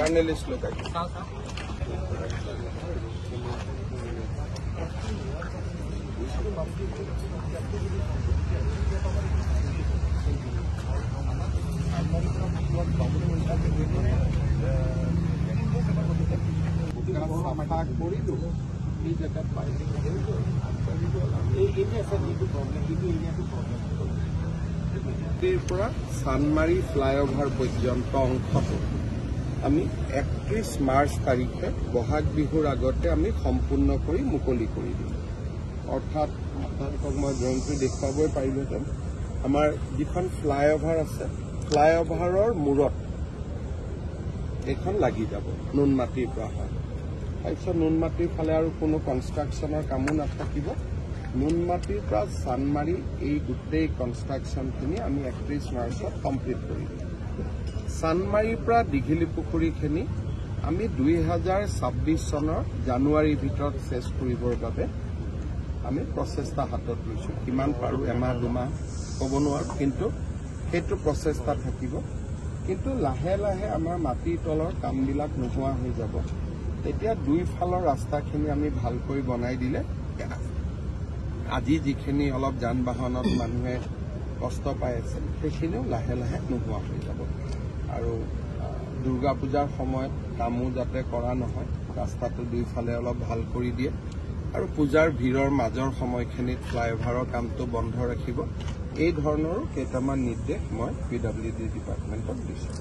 Journalist লোক আহিছে। চাফা কৰিলো, এই জেগাত পাইলিং হৈ গ'ল, আগবাঢ়ি গ'ল। পৰা চানমাৰী ফ্লাইঅভাৰ পৰ্যন্ত অংশটো আমি 31 মাৰ্চ তাৰিখে বহাগ বিহুৰ আগতে আমি সম্পূৰ্ণ কৰি মুকলি কৰি দিম। অৰ্থাৎ আপোনালোকক মই ড্ৰয়িংটো দেখুৱাবই পাৰিলোহেঁতেন। আমাৰ যিখন ফ্লাইঅভাৰ আছে, ফ্লাইঅভাৰৰ মূৰত এইখন লাগি যাব নুনমাটিৰ পৰা হয়। তাৰপিছত নুনমাটিৰ ফালে আৰু কোনো কনষ্ট্ৰাকশ্যনৰ কামো নাথাকিব। নুনমাটিৰ পৰা চানমাৰী এই গোটেই কনষ্ট্ৰাকশ্যনখিনি আমি 31 মাৰ্চত কমপ্লিট কৰি দিম। চানমাৰীৰ পৰা দীঘলী পুখুৰীখিনি আমি 2026 চনৰ জানুৱাৰীৰ ভিতৰত শেষ কৰিবৰ বাবে আমি প্ৰচেষ্টা হাতত লৈছোঁ। কিমান পাৰোঁ, এমাহ দুমাহ ক'ব নোৱাৰোঁ, কিন্তু সেইটো প্ৰচেষ্টা থাকিব। কিন্তু লাহে লাহে আমাৰ মাটিৰ তলৰ কামবিলাক নোহোৱা হৈ যাব। তেতিয়া দুইফালৰ ৰাস্তাখিনি আমি ভালকৈ বনাই দিলে আজি যিখিনি অলপ যান বাহনত মানুহে কষ্ট পাই আছে, সেইখিনিও লাহে লাহে নোহোৱা হৈ যাব। আৰু দুৰ্গা পূজাৰ সময়ত কামো যাতে কৰা নহয়, ৰাস্তাটো দুইফালে অলপ ভাল কৰি দিয়ে আৰু পূজাৰ ভিৰৰ মাজৰ সময়খিনিত ফ্লাইঅভাৰৰ কামটো বন্ধ ৰাখিব। এই ধৰণৰো কেইটামান নিৰ্দেশ মই PWD ডিপাৰ্টমেণ্টক দিছোঁ।